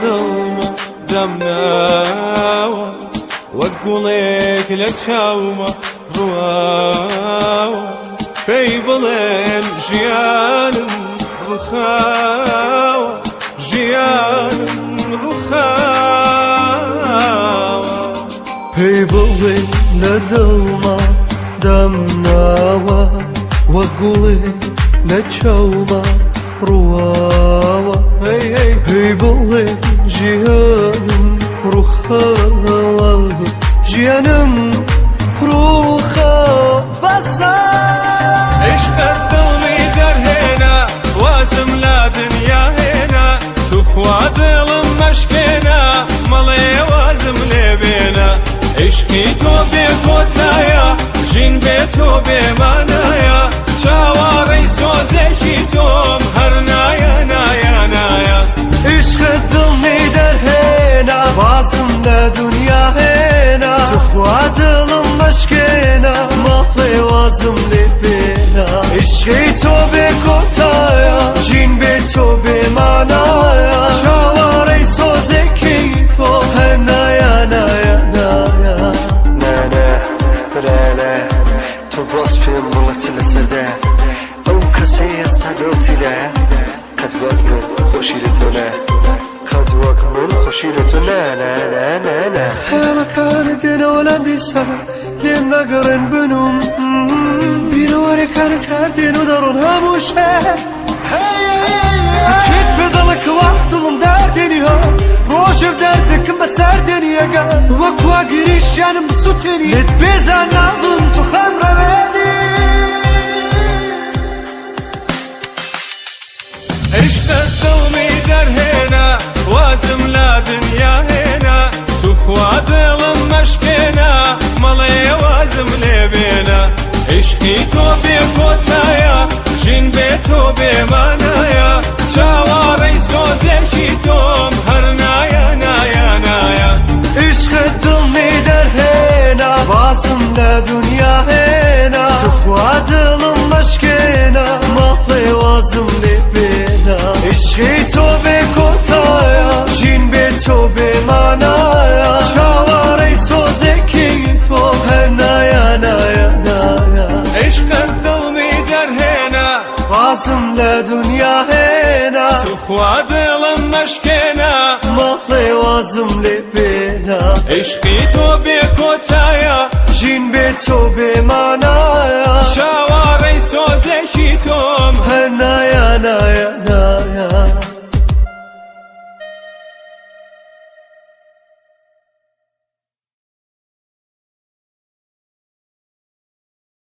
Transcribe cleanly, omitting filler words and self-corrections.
دڵمە دامناوە، وەک گوڵێک لە چاومە ڕواوە. پێی بڵێن ژیانم ڕوخاوە، ژیانم ڕوخاوە. پێی بڵێ لە دڵما دامناوە، وەک گوڵێ لە چاوما ڕواوە. هەی هەی، پێی بڵێ ژیانم ڕوخاوە، ژیانم ڕوخا. بەسە. عشقت دڵمی دەرهێنا، وازم لە دنیا هێنا. توخوا دڵم مەشکێنە، مەڵێ وازم لێ بێنە. عشقی تۆ بێ کۆتایە، ژین بێ تۆ بێمانایە. چاوەڕێی سۆزێکی تۆم هەر نایە نایە نایە. عشقت دڵمی دەرهێنا، وازم لە دنیا هێنا. توخوا دڵم مەشکێنە، مەڵێ وازم لێ بێنە. عشقی تۆ بێ کۆتایە، ژین بێ تۆ بێمانایە. چاوەڕێی سۆزێکی تۆ هەر نایە نایە نایە. نانا نا، تۆ باز پێم بڵێ چ لەسەردایە؟ ئەو کەسەی ئێستا دڵتی لایە قەت وەک من خۆشی لە تۆ نایە، قەت وەک من خۆشی لە تۆ نا نا نا نا نا. خەیاڵەکانت دێنەوە لام دیسان، لێم ناگەڕێن بنوم. بیرەوەرەکانت هەر دێن و دەڕۆن هەموو شێ. دەچێت پێ دەڵێکەوە دڵم داردێنی ها، ڕۆژێ دەردێکم بەسەر دێنی. ئەگە وەک واگریش گیانم بسووتێنی، لێت بێزان نابم، تۆ خەم ڕەوێنی. عشقت دڵمی دەرهێنا، وازم لە دنیا هێنا. توخوا دڵم مەشکێنە، مەڵێ وازم لێ بێنە. عشقی تۆ بێ کۆتایە، ژین بێ تۆ بێمانایە. چاوەڕێی سۆزێکی تۆم هەر نایە نایە نایە. عشقت دڵمی دەرهێنا، وازم لە دنیا هێنا. توخوا دڵم مەشکێنە، مەڵێ وازم لێ بێنە. عشقی تۆ بێ کۆتایە، ژین بێ تۆ بێمانایە. چاوەڕێی سۆزێکی تۆ هەر نایە نایە نایە. عشقت دڵمی دەرهێنا، وازم لە دنیا هێنا. توخوا دڵم مەشکێنە، مەڵێ وازم لێ بێنە. عشقی تۆ بێ کۆتایە، ژین بێ تۆ بێمانایە.